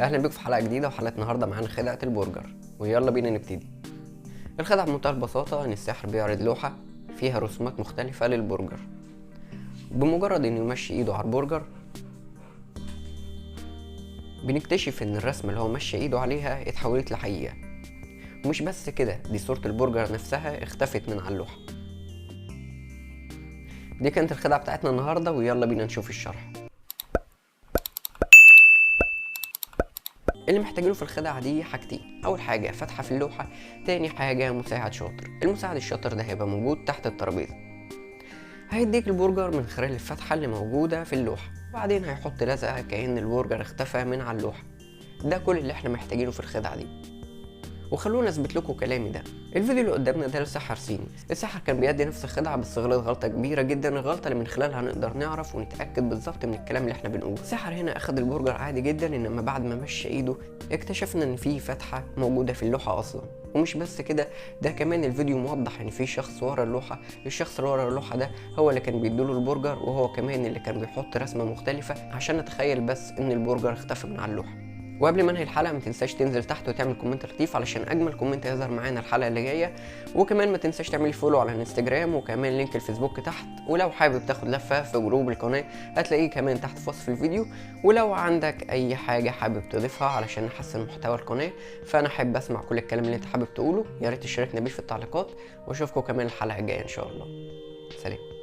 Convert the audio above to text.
اهلا بيكم في حلقة جديدة، وحلقه النهارده معانا خدعه البرجر، ويلا بينا نبتدي. الخدعه بمنتهى البساطة ان الساحر بيعرض لوحة فيها رسومات مختلفة للبرجر. بمجرد انه يمشي ايده على البرجر بنكتشف ان الرسمة اللي هو مشي ايده عليها اتحولت لحقيقة. ومش بس كده، دي صوره البرجر نفسها اختفت من على اللوحة. دي كانت الخدعه بتاعتنا النهارده، ويلا بينا نشوف الشرح. اللي محتاجينه في الخدعة دي حاجتين: أول حاجة فتحة في اللوحة، تاني حاجة مساعد شاطر. المساعد الشاطر ده هيبقى موجود تحت الترابيزة، هيديك البرجر من خلال الفتحة اللي موجودة في اللوحة، وبعدين هيحط لزقة كأن البرجر اختفى من على اللوحة. ده كل اللي احنا محتاجينه في الخدعة دي. وخلونا اثبت لكم كلامي ده. الفيديو اللي قدامنا ده لساحر صيني. الساحر كان بيأدي نفس الخدعه بس غلط غلطه كبيرة جدا، الغلطة اللي من خلالها نقدر نعرف ونتاكد بالظبط من الكلام اللي احنا بنقوله. الساحر هنا اخد البرجر عادي جدا، انما بعد ما مشى ايده اكتشفنا ان في فتحه موجودة في اللوحة اصلا. ومش بس كده، ده كمان الفيديو موضح ان في شخص ورا اللوحة. الشخص اللي ورا اللوحة ده هو اللي كان بيديله البرجر، وهو كمان اللي كان بيحط رسمه مختلفة عشان نتخيل بس ان البرجر اختفى من على اللوحة. وقبل ما انهي الحلقة ما تنساش تنزل تحت وتعمل comment لطيف علشان اجمل comment هيظهر معانا الحلقة اللي جاية. وكمان ما تنساش تعمل follow على الانستجرام، وكمان link الفيسبوك تحت. ولو حابب تاخد لفه في group القناة هتلاقيه كمان تحت في وصف الفيديو. ولو عندك اي حاجة حابب تضيفها علشان نحسن محتوى القناة، فانا احب اسمع كل الكلام اللي انت حابب تقوله، يا ريت تشاركنا بيه في التعليقات. واشوفكم كمان الحلقة الجاية ان شاء الله. سلام.